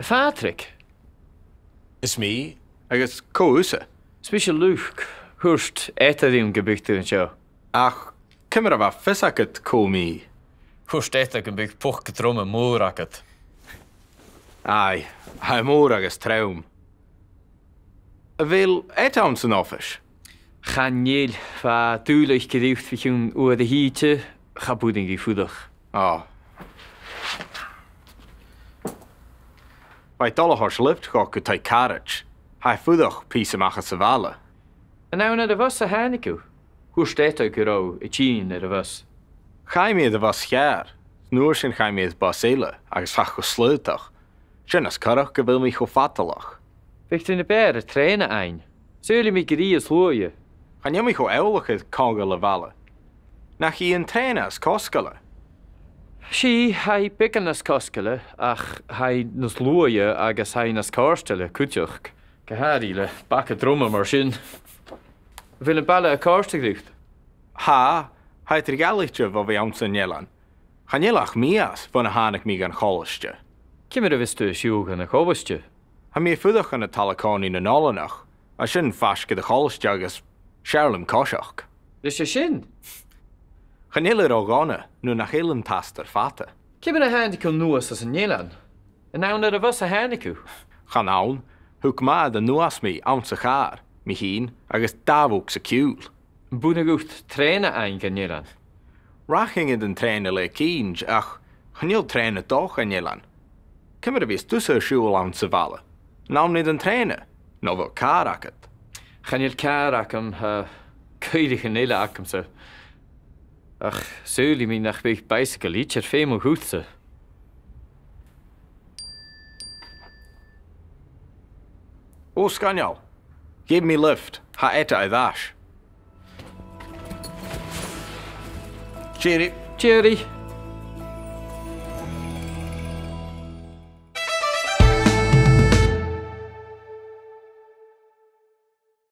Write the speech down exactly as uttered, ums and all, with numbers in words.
Pàdraig? Is mi. Agus cò thusa? Is mise Luke. Thuirt Eadar rium gum biodh tu an seo. Ach ciamar a bha fios agad cò mi? Thuirt Eadar gum biodh poca droma mòr agad. Aye, tha e mòr agus trom. A bheil Ed anns an oifis? Chan eil, bha dùil aige ri dhol bho chionn uair a thìde, cha b' urrainn dhi fuireach. Ò. Bha e a' dol a thoirt lift dhomh gu taigh caraid. Tha e a' fuireach pìos a-mach às a' bhaile. An ann air a' bhus a thàinig thu? Thuirt Eadar gun robh thu a' tighinn air a' bhus. Chaidh mi air a' bhus cheàrr, 's an uair sin chaidh mi air bus eile agus chaidh e cho slaodach. Sin as coireach gu bheil mi cho fadalach. Bhiodh tu na b' fheàrr air trèana fhaighinn. Saoilidh mi gur i as luaithe. Chan eil mi cho eòlach air còmhdhail a' bhaile. Nach i an trèana as cosgaile? 'S i, tha i beagan nas cosgaile, ach tha i nas luaithe agus tha i nas cofhurtaile cuideachd. Gu h-àraidh le baga droma mar sin. A bheil am baile a' còrdadh riut? Tha, tha e tric eadar-dhealaichte bho bhith anns an eilean. Chan eil ach mìos bhon a thàinig mi dhan cholaiste. Ciamar a bhios tu a' siubhal dhan a' cholaiste? Tha mi a' fuireach ann an talla-còmhnaidh nan oileanach, a tha sin faisg air a' cholaiste agus 's fheàrr leam coiseachd. Leis a sin? Chan eil e ro dhona, no nach eil an t-astar fada. Ciamar a thàinig thu a-nuas às an eilean? An ann air a' bhus a thàinig thu? Chan ann, thug m' athair a-nuas mi anns a' chàr, mi fhìn agus dà mhog sa ciùil. Am b' urrainn dhut trèana fhaighinn dhan eilean? Rachamaid air an trèana le cinnt, ach chan eil trèana a' dol dhan eilean. Ciamar a bhios tusa a' siubhal anns a' bhaile? An ann air an trèana, no a bheil càr agad? Chan eil càr agam, tha caoraich eile agamsa. Ach saoilidh mi nach biodh baidhsagal idir feumail dhutsa. Ò, sgoinneil. Gheibh mi lift. Tha Eda air ais. Tìoraidh. Tìoraidh.